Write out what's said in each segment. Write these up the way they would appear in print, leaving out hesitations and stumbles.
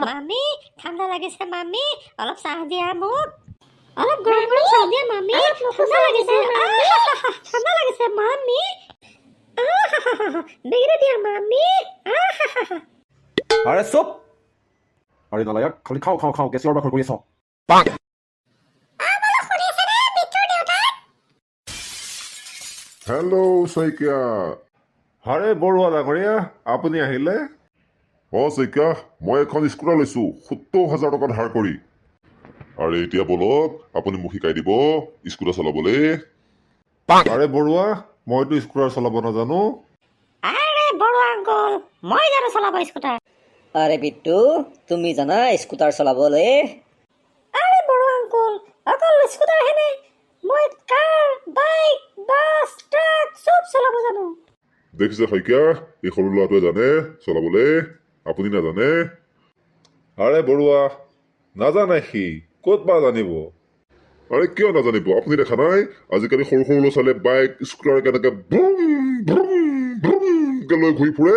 মামী, ঠাণ্ডা লাগিছে মামী, অলপ চাহ দিয়া মোক। অলপ গৰম গৰম চাহ দিয়া মামী, ঠাণ্ডা লাগিছে। আহাহাহা, ঠাণ্ডা লাগিছে মামী। আহাহাহা, বেগিনে দিয়া মামী। আহাহাহা। আৰে চুপ! আৰে নালায়ক, খালি খাওঁ খাওঁ খাওঁ চিঞৰ বাখৰ কৰি আছ। শুনিছেনে বিট্টুৰ দেউতাক? হেল্ল' শইকীয়া। আৰে বৰুৱা ডাঙৰীয়া, আপুনি আহিলে? অঁ শইকীয়া, মই এখন স্কুটাৰ লৈছোঁ 70,000 টকা ধাৰ কৰি। আৰে এতিয়া ব'লক, আপুনি মোক শিকাই দিব স্কুটাৰ চলাবলৈ। আৰে বৰুৱা, মইতো স্কুটাৰ চলাব নাজানো। আৰে বৰুৱা আংকল, মই জানো চলাব স্কুটাৰ। আৰে বিট্টু, তুমি জানা স্কুটাৰ চলাবলৈ? আৰে বৰুৱা আংকল, অকল স্কুটাৰ হেনে, মই কাৰ, বাইক, বাছ, ট্ৰাক চব চলাব জানো। দেখিছে শইকীয়া, এই সৰু ল'ৰাটোৱে জানে চলাবলৈ, আপুনি নাজানে। আৰে বৰুৱা, নাজানে সি, ক'ত বা জানিব? আৰে কিয় নাজানিব? আপুনি দেখা নাই আজিকালি সৰু সৰু ল'ৰা ছোৱালীয়ে বাইক, স্কুটাৰ কেনেকৈ ভ্ৰুম ভ্ৰুম ভ্ৰুমকৈ লৈ ঘূৰি ফুৰে?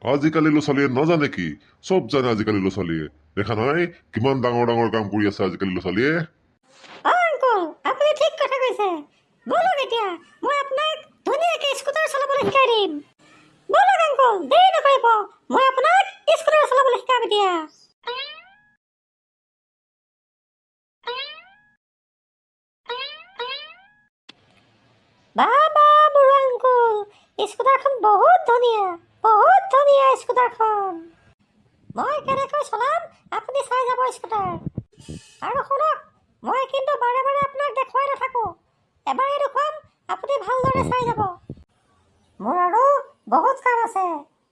আজিকালি ল'ৰা ছোৱালীয়ে নাজানে কি? চব জানে আজিকালি ল'ৰা ছোৱালীয়ে। দেখা নাই কিমান ডাঙৰ ডাঙৰ কাম কৰি আছে আজিকালি ল'ৰা ছোৱালীয়ে? অ আংকল, আপুনি ঠিক কথা কৈছে। ব'লক এতিয়া, মই আপোনাক ধুনীয়াকৈ স্কুটাৰ চলাবলৈ শিকাই দিম। ব'লক আংকল, দেৰি নকৰিব, মই আপোনাক স্কুটাৰ চলাবলৈ শিকাম এতিয়া। বাবা বৰুৱা আংকল, স্কুটাৰখন বহুত ধুনীয়া, বহুত ধুনীয়া স্কুটাৰখন। মই কেনেকৈ চলাম আপুনি চাই যাব স্কুটাৰ। আৰু শুনক, মই কিন্তু বাৰে বাৰে আপোনাক দেখুৱাই নাথাকোঁ। এবাৰেই দেখুৱাম, আপুনি ভালদৰে চাই যাব। মোৰ আৰু বহুত কাম আছে,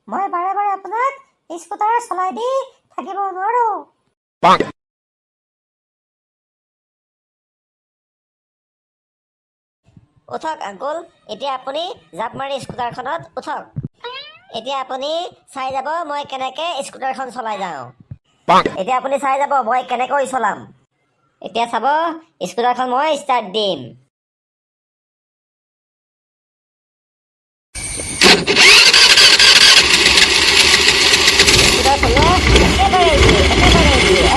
মই বাৰে বাৰে আপোনাক স্কুটাৰ চলাই দি থাকিব নোৱাৰোঁ। উঠক আংকুল, এতিয়া আপুনি জাপ মাৰি স্কুটাৰখনত উঠক। এতিয়া আপুনি চাই যাব মই কেনেকৈ স্কুটাৰখন চলাই যাওঁ। এতিয়া আপুনি চাই যাব মই কেনেকৈ চলাম। এতিয়া চাব, স্কুটাৰখন মই ষ্টাৰ্ট দিম। স্কুটাৰ চলোৱা একেবাৰে easy, একেবাৰে easy।